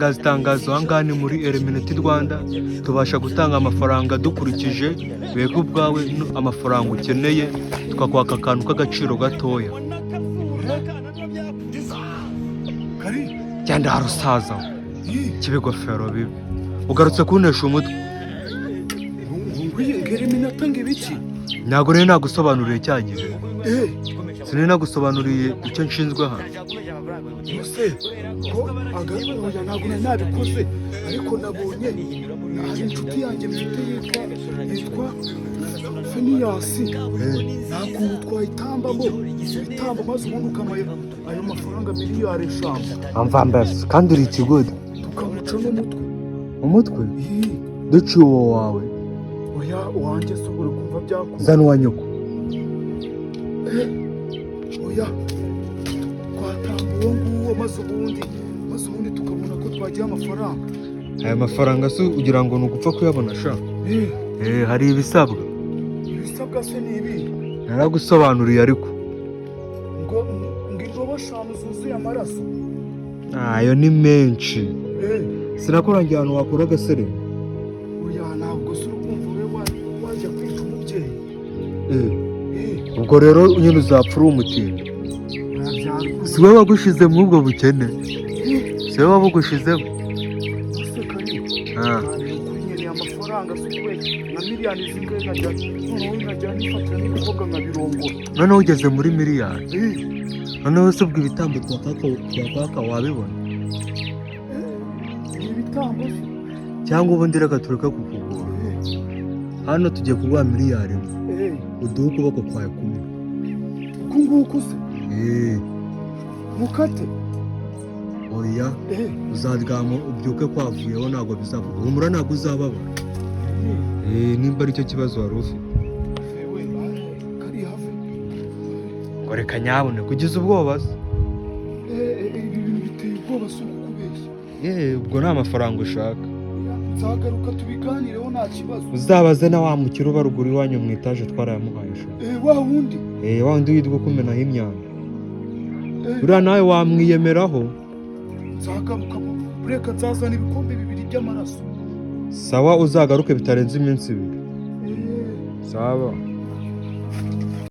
Itangazo, itangazo! Ahangaha ni muri Illuminati Rwanda. Tubasha gutanga amafaranga dukurikije webwe ubwawe amafaranga ukeneye, tukakwaka akantu k'agaciro gatoya. Kari. Cyangwa harusaza k'ibigofero bibi, ugarutse kuntesha umutwe. Ngere minota ngo ibiki? Ntabwo rero nagusobanuriye cya gihe? Eh. Sinari nagusobanuriye icyo nshinzwe hano? Ese ko oya, ntabwo nari nabikoze, ariko nabonye hari inshuti yanjye mfite yitwa Finiyasi. Nta kuntu twayitambamo ibitambo, maze ubundi ukamuha ayo mafaranga miliyari 5? Amvambasi, kandi uri ikigodi. Tukamuca n'umutwe. Umutwe? Ii. Duciye uwo wawe? Oya, uwanjye se ubura kumva byakunda? Zana uwa nyoko. Oya, twatanga uwo nguwo, maze ubundi tukabona ko twagira amafaranga. Aya mafaranga se ugira ngo ni ugupfa kuyabona sha? Eh. Eh, hari ibisabwa. Ibisabwa se ni ibi? Naragusobanuriye ariko. Ngo indobo eshanu zuzuye amaraso? Ayo ni menshi. Eh. Sinakurangiye ahantu wakura agasere? Oya, ntabwo se uri kumva we wajya kwica umubyeyi? Eh. Eh. Ubwo rero nyine uzapfa uri umutindi. Oya, byakunda. Si wowe wagushize muri ubwo bukene, si wowe wabugushizemo. Ese kari? Ah. Ni ukuri nkeneye amafaranga, si ukubera nka miliyoni zingahe, nkajya noneho nkajya nifatira n'ibikobwa nkabirongora. Noneho ugeze muri miliyari? Eh. Noneho se ubwo ibitambo twakwaka wabibona? Ni ibitambo se? Cyangwa ubundi reka tureke kukugora. Eh. Hano tugiye kuguha miliyari 1. Eh. Uduhe ukuboko kwawe kumwe. Uku nguku se? Eh. Mukate? Oya. Eh. Uzaryama ubyuke kwavuyeho, ntabwo bizavuga. Humura, ntabwo uzababara. Eh. Eh, nimba aricyo kibazo wari ufite. Ewe, kari hafi. Ngo reka nyabune kugeza ubwoba se? Eh, eh, ibi bintu biteye ubwoba, si ukukubeshya. Eh, ubwo nta mafaranga ushaka? Nzagaruka tubiganireho, nta kibazo. Uzabaze na wa mukire uba ruguru iwanyu mu itaje, twarayamuhaye sha. Eh, wa wundi? Eh, wa wundi witwa kumenaho imyanda. Eh. Uriya nawe wamwiyemeraho. Nzagaruka, reka nzazana ibikombe bibiri by'amaraso. Sawa, uzagaruke bitarenze iminsi 2. Eh. Sawa.